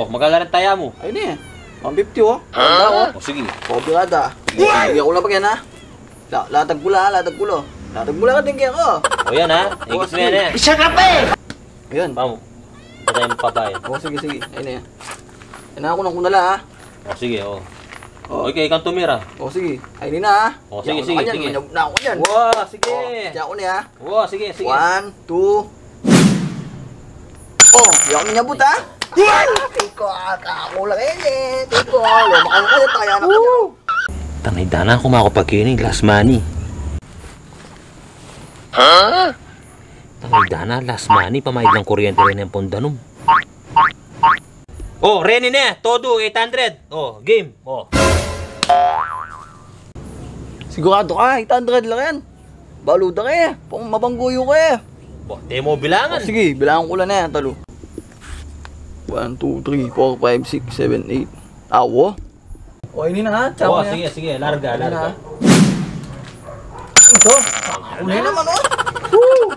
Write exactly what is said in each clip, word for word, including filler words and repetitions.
O, magkala rin taya mu? Ay, ini. One fifty, o. Ha? O, sige. O, birada. Sige, sige. Ako lang pa yan, ha? La-, latag ku la, latag ku la. Latag ku la ka din kaya ko. O, yan, ha? O, igit mo yan, sige. Isa ka pa, eh! Yan. Pamu. Patay mo pa ba, eh? O, sige, sige. Ayun na yan. Yan na, kunan ku na la, ha? O, sige, o. O. Okay, ikang tumira. O, sige. Ayun na, ha? O, sige, sige, sige. Manyabut na ku yan. Wa, sige. O, tiya ku na, ha? Wa, sige, sige. One, two. O, di ku manyabut, ha? Tiko, aku lang yan, eh. Tiko, lumakan ka, taya na ka. Tangay dana, kumaku pa kini, last money. Ha? Tangay dana, last money, pamayad lang kuryente rin ing pondanum. O, reni ne, todo, eight hundred. O, game. O. Sigurado ka, eight hundred lang yan. Balu da ka, eh. Pang mabangguyo ka, eh. Ba, di mu bilangan. O, sige, bilangan ku la ne, talu. One, two, three, four, five, six, seven, eight. Awa. O, ini na, ha? Tsaka o, na. Sige, sige, larga, larga. Ito. Uli naman, o. Woo!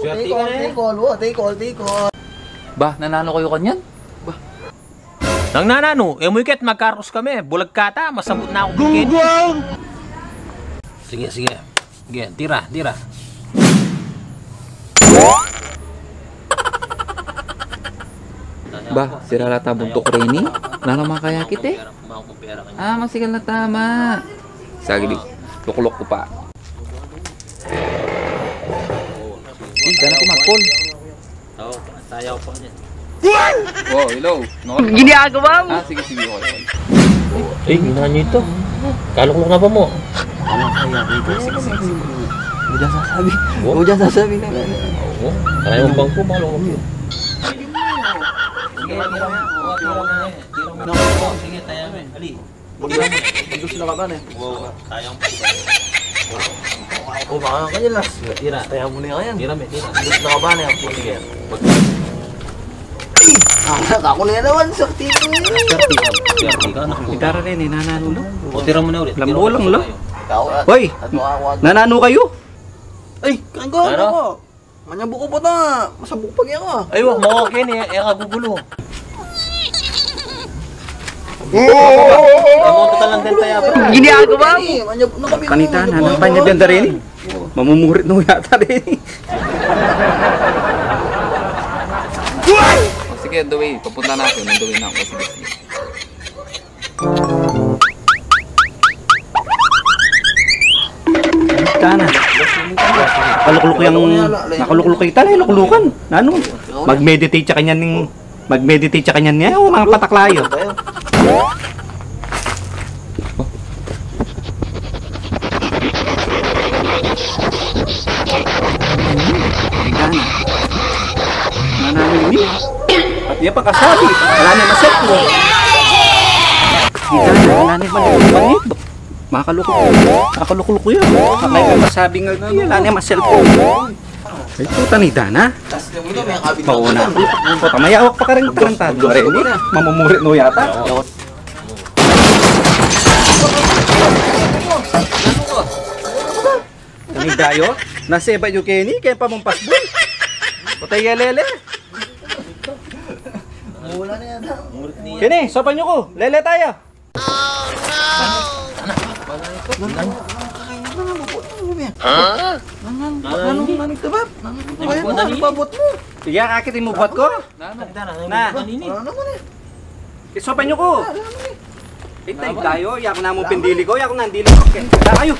Swerte ka, eh. Take all, take all, o, take all, take all. Ba, nananu kayu kanyan? Ba. Nang nananu, e mu iket magkarus kami, bulag ka ta, masabut na ku. Gunggong! Sige, sige. Sige, tira, tira. Ba, sira la ta buntuk reni? Nanu makayakit, eh? A, masigal na tama. Saglit, lukluk ku pa. Ih, dana ku magkol. Tayaw pa niya. O, hello. Ginagawa mu? A, sige, sige, okay, okay. Eh, ina nito. Kalukluk na ba mu? Ano kaya dito? Sige, sige, sige. Huwag dyan sasabi. Huwag dyan sasabi na, na, na. O, kaya yung bangko, malukluk yun. Sige, tira mo. Tira mo. Sige, tayaw mo. Ali. Dos na ka ba, ne? O, baka kanya las. Tira. Taya mu na yan. Tira, me, tira. Dos na ka ba, ne? Sige. Ay! A, aku na naman, sakti ko. Swerte ka, swerte ka, anak mu. Itara rin, eh, nananu na. O, tira mu na ulit. Lambo lang, lo. Hoy! Nananu kayu? Ay, kanggo, ano ko? Manyabut ku pa ta, masabut pa kaya ka. Ay, wa, mawa keni, e, e ka gugulo. Amo, total ng denta ya, bro. Ginagawa mu? Manyabut na kami. Panita na, nang panyabyan da rin. Mamumurit no yata rin. O, sige, on the way. Papunta na ako, on the way na ako. Sige, sige. Tana. Nakalukluk yang, nakalukluk kita, eh, luklukan. Nanu? Mag-meditate siya kanyan ning, mag-meditate siya kanyan niya. O, mga patak layo. Tana. Nananu ini? At iya pa kasabi, ala ne maset mu. Tana, ala ne maset mu. Makalukluk. Makalukluk yan. Ala ne maset mu. Ay, puta ni Dana. Mauna. Puta, mayawak pa karin tarantado. Mamumurit no yata. Kani dayo, naseba yu keni, kaya pa mong pasbul. Patay ya, lele. Keni, sopan yu ku, lele taya. Sige, akit, imubwat ku. Na. Isopan yu ku. Itay tayo, yaku na mu pindili ku, yaku na dili ku. Tayo.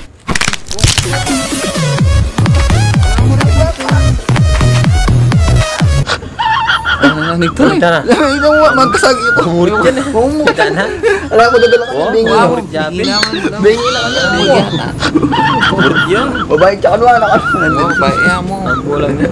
Ano na nito, eh? Tara. Ikaw, magkasagi ito. Kumurit yan, eh. Ala ku dadala ka. Bengi na. Bengi na. Kumurit yan. Babae tsaka anak. Babae mo. Ang bulang niya.